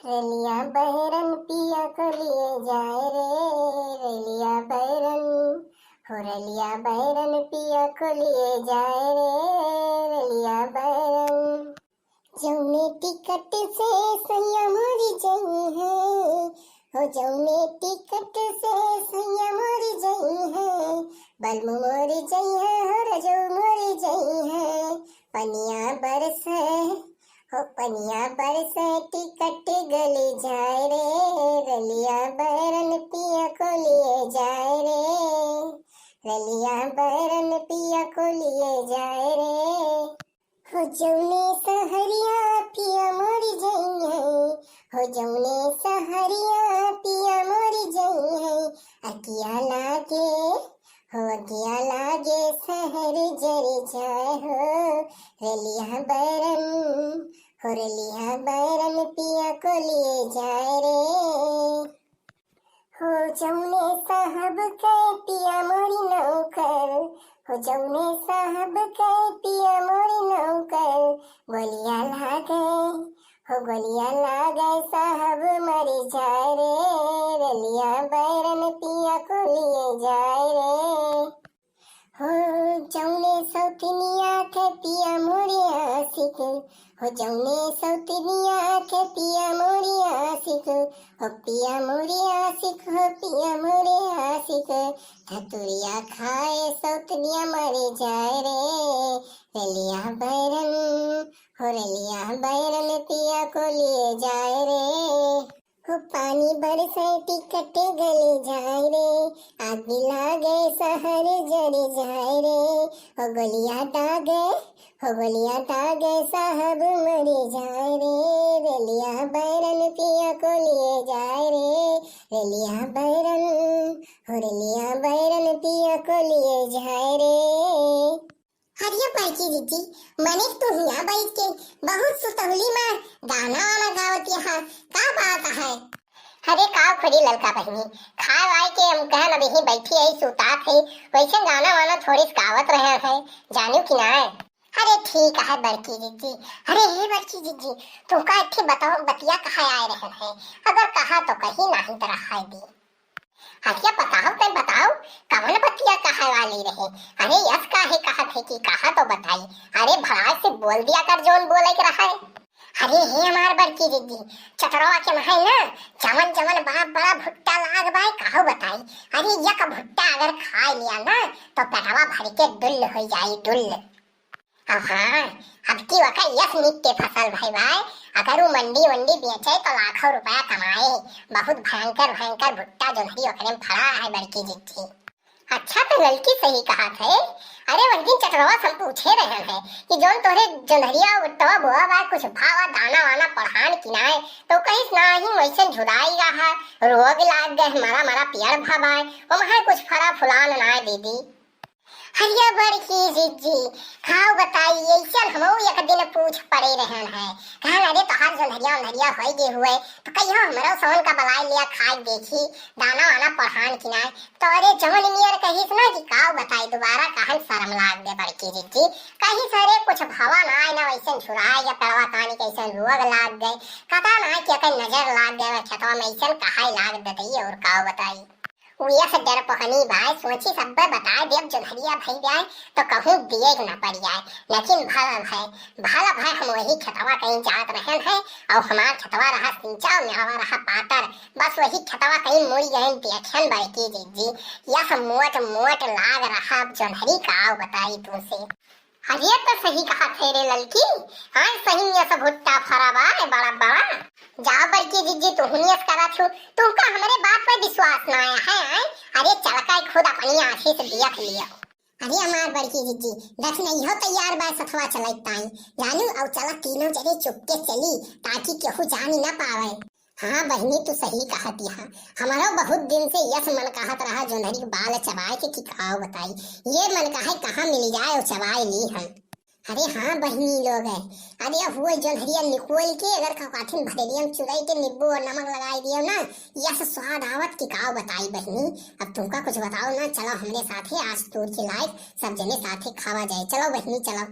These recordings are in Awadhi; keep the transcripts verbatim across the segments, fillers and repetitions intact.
रलिया बैरन पिया को लिए जाए रे, रलिया बैरन, हो रलिया बैरन पिया को लिए जाए रे, रलिया बैरन। जौने टिकट से सैया मोरी जइहैं, हो जौने टिकट से सैया मोरी जइहैं, बलमु मोरी जइहैं, हो रजऊ मोरी जइहैं, पनिया बरसै, हो पनिया बरसै टिकट गली जाए रे, रलिया बैरन पिया को लिए जाए रे, रलिया बैरन पिया को लिए जाए रे। हो जौने सहरिया पिया मोरी जइहैं, हो जौने सहरिया पिया मोरी जइहैं, अगिया लागे, हो अगिया लागे सहर जरि जाए हो, रलिया बैरन, हो रलिया बैरन पिया को लिए जाए रे। हो जौने साहब के पिया मोरी नौकर, हो जौने साहब के पिया मोरी नौकर, गोलिया लागे, हो गोलिया लागे साहब मरि जाए रे, रलिया बैरन पिया को लिए जाए रे। हो जौने सौतनिया के पिया मोरे आशिक, हो जौने सौतनिया के पिया मोरे आशिक, हो पिया मोरे आशिक, हो पिया मोरे आशिक, धतुरिया खाए सौतनिया मरि जाए रे, रलिया बैरन, हो रलिया बैरन पिया को लिए जाए रे। हो पानी बरसै टिकट गली जाए रे, आग लागे सहर जरि जाए रे। हो गोलिया दागे, हो गोलिया दागे साहब मरि जाए रे, रलिया बैरन पिया को लिए जाए रे, रलिया बैरन, हो रलिया बैरन पिया को लिए जाए रे। अरे बड़की दीदी, मने तू हियाँ बैठ के बहुत सुतहुली मा गाना वाना गावत हया, का बात है? अरे का करी ललका बहिनी, खाए वाए के हम कहन अब यहीं बैठी है, सुतात है, वैसे गाना वाना थोड़ी सी गावत रहे हैं, जानियो कि ना? अरे ठीक है बड़की दीदी। अरे हे बड़की दीदी, तुमका एक ठे बताओ, बतिया कहा आए रहे हैं, अगर कहा तो कही, नहीं तो रहा दी। अच्छा बताओ, तै बताओ, कवन बतिया कहे वाली रहे? अरे यस काहे कहत है कि कहा तो बताई। अरे भड़ास से बोल दिया कर, जौन बोले के रहा है। अरे हे हमार बड़की दीदी, चटरवा के महै ना, जवन जवन बड़ा बड़ा भुट्टा लाग बाय, काहू बताई। अरे यक भुट्टा अगर खाए लिया ना, तो पेटवा भर के डुल्ल हो जाई, डुल्ल। अब हाँ, अब की वका यस नीक के फसल भई बाय, अगर उ मंडी वंडी बेचे तो लाखों रुपया कमाए। बहुत भयंकर भयंकर भुट्टा जोन्हरी ओकरे में फरा है बड़की जिज्जी। अच्छा तो ललकी सही कहत है। अरे वह दिन चटरवा से हम पूछे रहे हैं कि जौन तोहरे जोन्हरिया भुट्टवा बोआ बाय कुछ भावा दाना वाना पड़हान कि नाय, तो कहिस नाही वैसे झुराई रहा, रोग लाग गए, मरा मरा पियर भा बाय, ओमहै कुछ फरा फुलान नाय दीदी। हरिया बड़की जिज्जी, खाओ बताई, ऐसन हमहू एक दिन पूछ पड़े रहन है। कहन, "अरे, तोहार जोन्हरिया ओन्हरिया होई गे हुए, तो कहियो हमरो सवन का बलाई लिया खाए देखी, दाना वाना पड़हान कि नाय।" तो अरे, जवन नियर कहिस ना कि काओ बताई, दोबारा कहन शर्म लाग दे बड़की जिज्जी। कहिस, "अरे, कुछ भवा नाय ना, वैसन झुराए या पेड़वा तानी कैसन रोग लाग गए, कता नाय कि अकन नजर लाग गए, खेतवा में ऐसन कहाई लाग देते, और काओ बताई।" उ यस डरपोकनी बाय, सोची सब्बे बताए देब, जोन्हरिया भई जाए, तो कहूँ दिए के ना पड़ जाए। लेकिन भल भय, भल भय हम वही खेतवा कहीं जात रहन है, और हमार खेतवा रहा सिंचा, और मेवा रहा पातर, बस वही खेतवा कहीं मुड़ गए, देखन बड़की जिज्जी, यस मोट मोट लाग रहा, अब जोन्हरी काओ बताई तुमसे। अरे तो सही कहत है रे ललकी, हाँ सही में सब भुट्टा फरा बाय, बड़ा बड़ा। जाओ बड़की जिज्जी, तुहनी अस करत हो, तुमका हमरे बात पर विश्वास ना आया है, हैं? अरे चल का खुद अपनी आँखी से देख लियो। अरे हमार बड़की जिज्जी, दखिनइहो तैयार बाय सथवा चलत ताई, जानू, और चला तीनों जने चुपके चली, ताकि केहू जानी ना पावे। हाँ बहिनी, तू सही कहत हया। हमरो बहुत दिन से यस मन कहत रहा जोन्हरी के बाल चबाए के कि काओ बताई। ये मन कहे कहाँ मिल जाए और चबाए ली हम। अरे हाँ बहिनी लोग है, अरे हुए जोन्हरिया निकोल के अगर कपाथिन भरेलिया में चुराई के नींबू और नमक लगाई दियो ना, यस स्वाद आवत कि काओ बताई बहिनी। अब तुमका कुछ बताओ ना, चलो हमरे साथे आज तोड़ के लाइव सब जने साथे खावा जाए। चलो बहिनी चलो।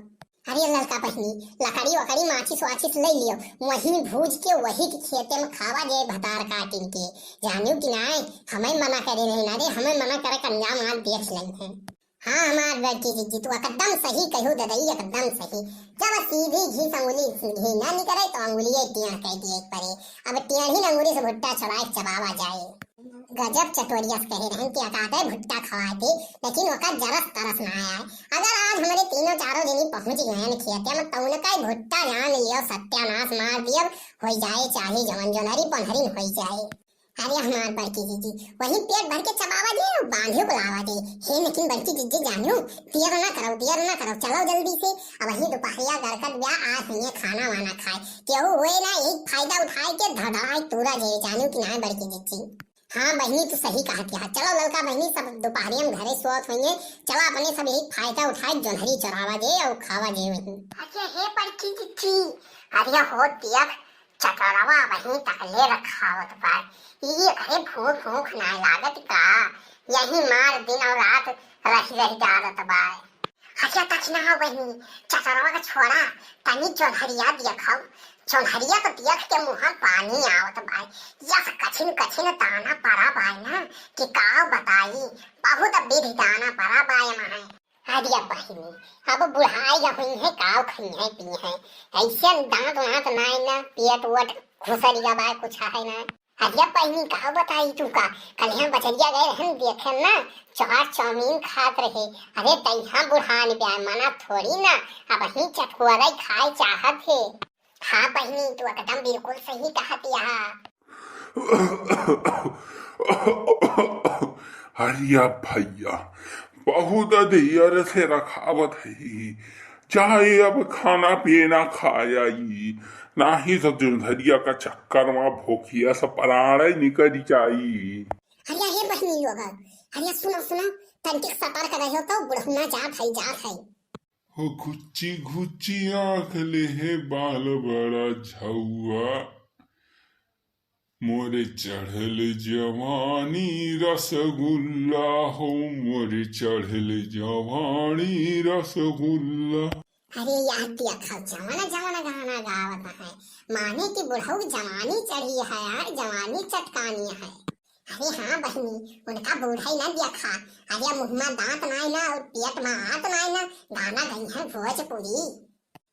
अरे ललका बहिनी, लकड़ी वकड़ी माचिस वाचिस लइ लियो, वहीं भूज के वही के खेते में खावा जे भतार काटिन के। जानियो कि नाय, हमें मना करे नहीं ना रे, हमें मना करे कन्या मार देख लेंगे। हाँ हमार बड़की जिज्जी, तू एकदम सही कहू ददई, एकदम सही। जब सीधी घी से अंगुली घी ना निकरे तो अंगुलिये टियाँ कह दिए परे। अब टियाँ ही अंगुली से भुट्टा चबाए चबावा जाए। गजब चटोरिया से कहे रहन कि अकाते भुट्टा खवाए थे, लेकिन ओकर जरस तरस ना आए। अगर आज हमरे तीनों चारों जनी पहुँच गए हैं खेते में, तो उनका ही भुट्टा जान लियो सत्यानाश मार दियो, हो जाए चाहे जवन जोनहरी पनहरी हो जाए। अरे हमार बड़की जिज्जी, वही पेट भर के चबावा जे और बांधे को लावा जे। हे लेकिन बड़की जिज्जी जानो, देर ना करो, देर ना करो, चलो जल्दी से। अब वही दोपहरिया गरकत ब्या, आज हमें खाना वाना खाए। केहू होए ना, यही फायदा उठाए के धड़ाए तूरा जे, जानो कि ना बड़की जिज्जी। हाँ बहिनी, तू सही कहत है। चलो ललका बहिनी, सब दोपहरिया में घरे सोत होइए, चलो अपने सब यही फायदा उठाए, जोन्हरी चोरावा जे और खावा जे वही। अरे हे बड़की जिज्जी, अरे हो देख, चटोरवा वहीं तकले रखावत बा। ई एकरे भूख भूख ना लागत का? यही मार दिन और रात रही रही डालत बा। अच्छा दखिनहा बहिनी, चटोरवा के छोड़ा, तनी जोन्हरिया देखो। जोन्हरिया तो देख के मुँह पानी आवत बा। यस कठिन कठिन दाना परा बा ना, कि का बताई, बहुत विधि दाना परा बा एमा है। अरे बहिनी, अब बुढ़ाई हुई है, काव खई है पी है, ऐसे दांत वांत नाई ना, पेट वोट घुसरिया बा, कुछ है ना। अरे बहिनी, काव बताई तू का, कल हम बजरिया गए रहन देखे ना, चाट चाउमीन खात रहे। अरे तैहा बुढ़ान ब्या मना थोड़ी ना, अब ही चटकुआरा खाए चाहत है। हाँ बहिनी, तू एकदम बिल्कुल सही कहत या। अरे भैया, बहुत देर से रखावत है, चाहे अब खाना पीना खाई, नाही तो जोन्हरिया का चक्कर में भूखिया से प्राण निकल जाई। अरे हे बहिनी लोग, अरे सुनो सुनो, तनिक सतर्क रहो तो बुढ़ौना जात है, जात है। हो घुच्ची घुच्ची आँख लेहे बाल बड़ा झौआ, मोरे चढ़ल जवानी रसगुल्ला हो, मोरे चढ़ल जवानी रसगुल्ला। अरे यार, देखा जवाना जवाना गाना गावत है, माने कि बुढ़ऊ जवानी चढ़ी है यार, जवानी चटकानी है। अरे हाँ बहिनी, उनका बूढ़ा ही ना देखा, अरे मुँह में दांत नाई ना और पेट में आत नाई ना, गाना गई है भोजपुरी।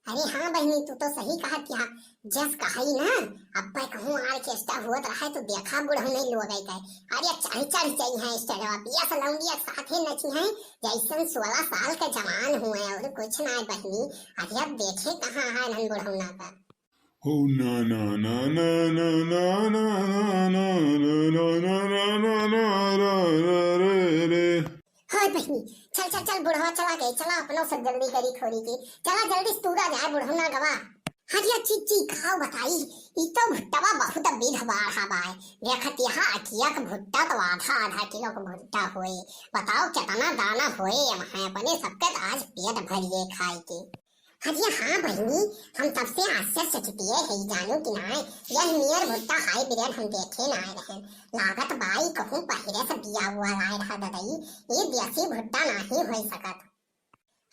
अरे हाँ बहिनी, तू तो सही कहत या, जस कहाई ना, अब्बे कहूँ orchestra होत रहे तो देखा बुढ़ऊ नहीं लोग आई गए। अरे चढ़ चढ़ जाई है stage पे, यस लौंडिया साथे नची है, जैसन सोलह साल के जवान हुए और कुछ ना बहिनी। अरे अब देखे कहाँ है नन बुढ़ऊ ना का। हो ना ना ना ना ना ना ना ना ना ना ना ना ना ना ना रे रे। हाय बहिनी, चल चल चल, बुढ़वा चला गए, चला अपना सब जल्दी करी खोरी की, चला जल्दी से तूरा जाए बुढ़ऊ ना गवा। हरिया चीची खाओ बताई, ई तो भुट्टवा बहुत बिध बाढ़ा बाय। देखत यहाँ अकिया के भुट्टा तो आधा आधा किलो के भुट्टा होए। बताओ कितना दाना होए, हम अपने सबके आज पेट भरिए खाए के। अरे हाँ बहिनी, हम तब से आश्चर्यचकित है, जानू कि नाय, यह नियर भुट्टा hybrid हम देखे नाय रहन। लागत बाई कहूँ पहिरे से बिया हुआ लाए रहा ददई, ये देसी भुट्टा नाही होई सकत।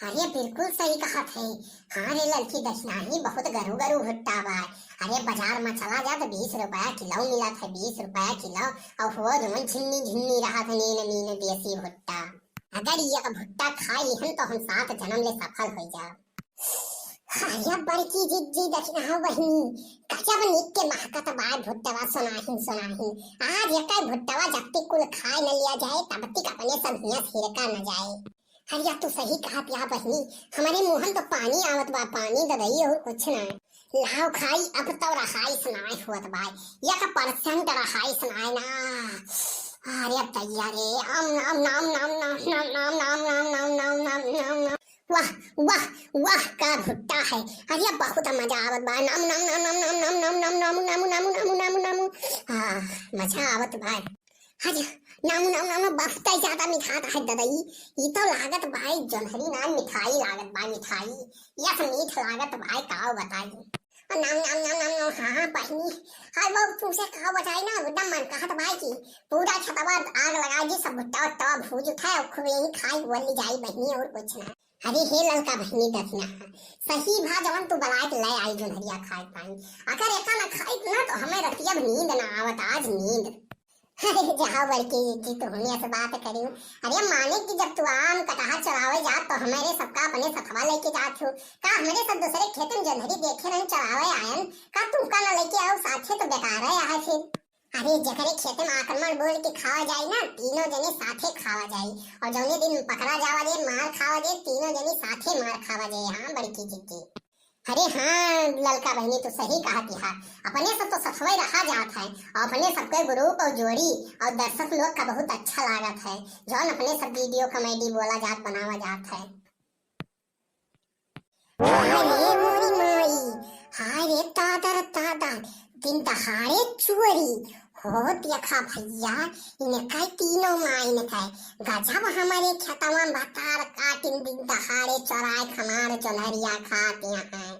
अरे बिल्कुल सही कहत है। हाँ रे ललकी दखिनही, बहुत गरु गरु भुट्टा बाय। अरे बाजार में चला जा तो बीस रुपया किलो मिलत है, बीस रुपया किलो, और हो जवन झिन्नी झिन्नी रहत है नीन नीन देसी भुट्टा। अगर ये भुट्टा खाई लिहन तो हम सात जन्म ले सफल हो जाओ। अरे बड़की जिज्जी दखिनहा बहिनी, गजब निक के महकत बाय भुट्टवा सोनाहिन सोनाहिन। आज एकर भुट्टवा जब तक कुल खाए न लिया जाए तब तक अपने सब हिया हिरका न जाए। अरे तू सही कहत या बहिनी, हमरे मुँहन तो पानी आवत बा, पानी ददई और कुछ ना। लाव खाई अब तो रहाई सनाय होत बाय, एक percent रहाई सनाय ना। अरे दैया रे, अम नाम नाम नाम नाम नाम नाम नाम नाम नाम नाम नाम नाम नाम। वाह वाह वाह, का भुट्टा है। अरे बहुत मजा आवत बा। नाम नाम नाम नाम नाम नाम नाम नाम नाम नाम नाम नाम नाम नाम नाम। हाँ, मजा आवत बा। अरे नाम नाम नाम नाम, बहुत ज्यादा मिठात है ददई। ई तो लागत बाय जोन्हरी ना, मिठाई लागत बाय, मिठाई। यस मीठ लागत बाय, काव बताई। और नाम नाम नाम नाम नाम, हाँ हाँ बहिनी। हाय बाबू, तुमसे काव बताई ना, एकदम मन कहत बाय कि पूरा छतवा आग लगा दी, सब भुट्टा उट्टा भूज उठाए और खूब यही खाई बोली जाई बहिनी, और कुछ ना। अरे हे ललका बहिनी दखिना, सही भा जवन तू बलाय के लै आई जोन्हरिया खाए पाई। अगर एका ना खाइत ना तो हमें रतिया भी नींद ना आवत आज नींद। अरे जाओ बड़की जिज्जी, तू हमने से बात करी। अरे माने कि जब तू आम कटहर चोरावे जात तो हमरे सबका अपने सथवा लेके जात हो। का हमरे सब दूसरे खेत में जोन्हरी देखे रहन चोरावे आयन, का तुमका ना लेके आओ साथे तो बेकार है यहाँ फिर। अरे जेकरे खेते में आक्रमण बोल के खावा जाई ना, तीनों जने साथे खावा जाई। और जौने दिन पकड़ा जावा जे, मार खावा जे, तीनों जने साथे मार खावा जाई। हाँ बड़की जिज्जी। अरे हाँ ललका बहिनी, तू सही कहत हा। अपने सब तो सथवे रहा जात है और अपने सबके group और जोड़ी और दर्शक लोग का बहुत अच्छा लागत है, जौन अपने सब video comedy बोला जात, बनावा जात है। हाय रे मोरी माई, हाय रे दादा रे दादा, दिन दहाड़े चोरी। हो देखा भैया, इनका तीनों माइन का गजब हमरे खेतवा में भतार काटिन दिन दहाड़े चोराए हमार जोन्हरिया खात हैं।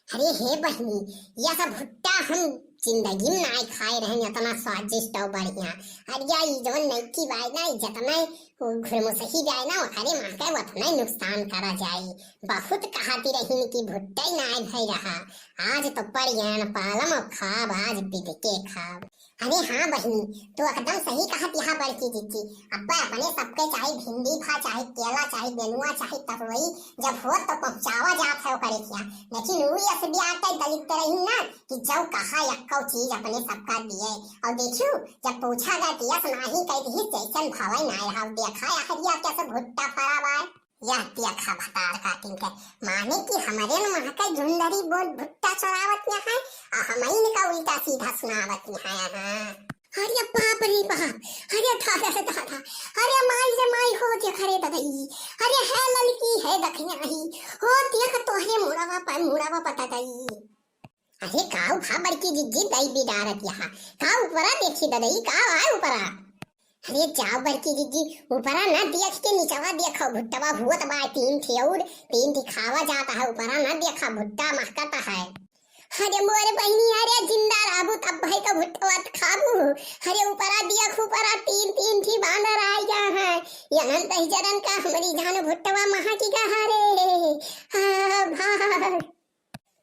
अरे हे बहिनी, यह सब भुट्टा हम जिंदगी में नाय खाए रहन, इतना स्वादिष्ट और बढ़िया। अरे या ई जवन नैकी बाय ना, ई जतना वो घुरमुसही जाए ना, ओकरे माँ के उतना ही नुकसान करा जाए। बहुत कहती रही कि भुट्टा ही नाय भई रहा, आज तो पड़ गया न पालम और खाब आज बिद के खाब। अरे हाँ बहिनी, तू एकदम सही कहत हा बड़की जिज्जी। अब्बे अपने सबके चाहे भिंडी भा, चाहे केला, चाहे नेनुआ, चाहे तरोई, जब होत तो पहुँचावा जात है ओकरे खिया। लेकिन ऊ यस बियाटे दलित रही ना कि जौ कहा यक्कौ चीज अपने सबका दिए। और देखियो, जब पूछा गया कि यस नाही कह दिहिस, जैसन भावे ना रहा। देखा या हरिया कैसे भुट्टा फरा बाय। यह देखा भतार काटिन के, माने कि हमरे न वहाँ का झुंडरी बोल भुट्टा चोरावत यहाँ है, और हमइन का उल्टा सीधा सुनावत यहाँ है। अरे बाप रे बाप, अरे दादा रे दादा, अरे माई रे माई, हो देख रे ददई, अरे है ललकी है दखिनाही, हो देख तोहरे मुड़वा पर, मुड़वा पर ददई। अरे काऊ भा बड़की जिज्जी दई बिडारत यहाँ, का ऊपरा देखी ददई, का आय ऊपरा? अरे जाओ बड़की जिज्जी, ऊपरा ना देख के निचवा देखो, भुट्टवा हुअत बा, तीन ठे और, तीन ठे खावा जात है, ऊपरा ना देखा, भुट्टा महकत है। अरे मोर बहिनी, अरे जिंदा रहबू तब भाई का भुट्टवा त खाबू। अरे ऊपरा देख, ऊपरा तीन, तीन ठी बांदर आइगा है। यनन दहिजरन का हमरी जान भुट्टवा महकी गा रे। हाँ, भाग।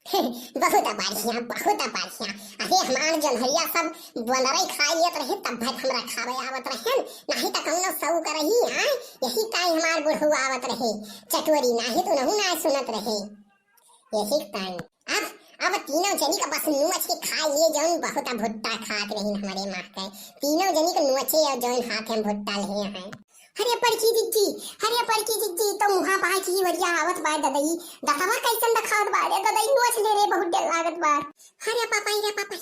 बहुत बढ़िया, बहुत बढ़िया। अरे हमार जोन्हरिया सब बंदरई खाई लेत रहे, तब भाई हमरा खावे आवत रहे, नाही त कौनो सऊ करही, हाँ? यही ताई हमार बुढ़ऊ आवत रहे, चटोरी, नाही त उनहू ना सुनत रहे। यही ताई। अब, अब तीनों जनी का बस नोच के खा लिए, जौन बहुत भुट्टा खात रही हमरे माँ के। तीनों जनी के नोचे और जौन हाथ में भुट्टा ले हैं। अरे बड़की जिज्जी, अरे बड़की जिज्जी, तो मुहा पाए की बढ़िया आवत बा ददई। दतवा कैसन देखावत बा रे ददई, नोच ले रे, बहुत डर लागत बा। अरे पापा, अरे पापा,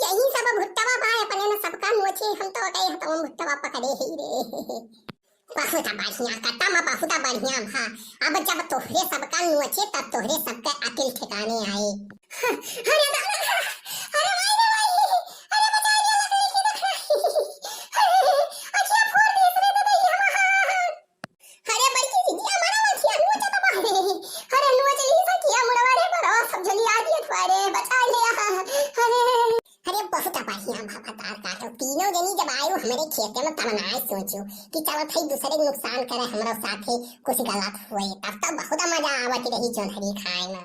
यही सब भुट्टवा बा, अपने न सबका नोचे, हम तो कहे हतवा भुट्टवा पकड़े ही रे। बहुत बढ़िया, कतम बहुत बढ़िया भा। अब जब तोहरे सबका नोचे, तब तोहरे सबके अकिल ठिकाने आए। अरे दादा, अरे माई रे माई, अरे बचा लिया लकड़ी की दखना। अरे, अखिया फोड़ दी इसने दे दी हमार। अरे बड़की जिज्जी, हमारा अखिया नोचत बा रे। अरे नोच ली सखिया मुड़वा रे, बड़ा सब जनी आ दिया तुम्हारे, बचा लिया। अरे अरे बहुत बढ़िया भा भतार काटो, तीनों जनी जब आयो हमरे खेते में तब ना सोचो कि चलो थई दूसरे के नुकसान करे, हमरो साथे कुछ गलत हुए, तब तो बहुत मजा आवत रही जोन्हरी खाए में।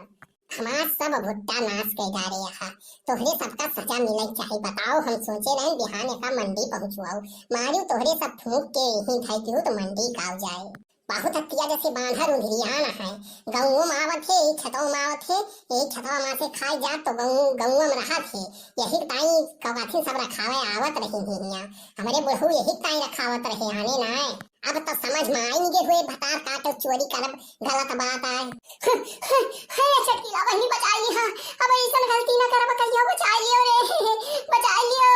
हमार सब भुट्टा नाश कर डारे यहाँ, तोहरे सबका सजा मिले चाहे। बताओ, हम सोचे रहे बिहान का मंडी पहुँचवाओ, मारू तोहरे सब फूंक के यहीं धई दियो तो मंडी काव जाए। बहुत हत्या जैसे बांधर उंधरियान है, गाँवों में आवत है, एक खेतों में आवत है, एक खेतवा में से खाए जात तो गाँव, गाँवों में रहत है। यही ताई कवाथिन सब रखावे आवत रही ही हियाँ। हमरे बुढ़ऊ यही ताई रखावत रहे, आने ना आए। अब तो समझ में आई नहीं हुए, भतार काटो चोरी करब गलत बात आए। हे चटकीला बहिनी बचाई ली हाँ, अब ऐसन गलती ना करब कहियो, बचाई लियो रे, बचाई लियो।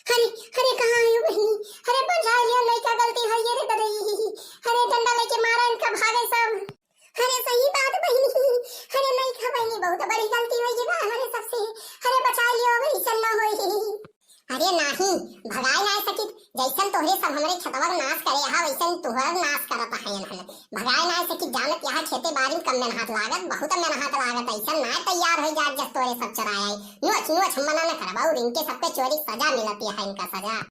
अरे, अरे, कहाँ आयो बहिनी? अरे, बचाई लियो, लइका गलती होई गे रे ददई। अरे, डंडा लेके मारा इनका, भागे सब। अरे, सही बात बहिनी। अरे, लइका बहिनी, बहुत बड़ी गलती होई गे बा हमरे सबसे। अरे, बचाई लियो, अब ऐसन ना होई। अरे नाही, भगाए ना सकित, जैसन तोहरे सब हमरे खेतवा के नाश करे हा, वैसन तोहर नाश करत हैं हम। भगाए ना सकित, जानत यहाँ खेते बारी में कम मेहनत लागत, बहुत मेहनत लागत, ऐसन ना तैयार होई जात जस तोहरे सब चोराए। नोच, नोच, हम मना न करब, और इनके सबके चोरी सजा मिलती है, इनका सजा।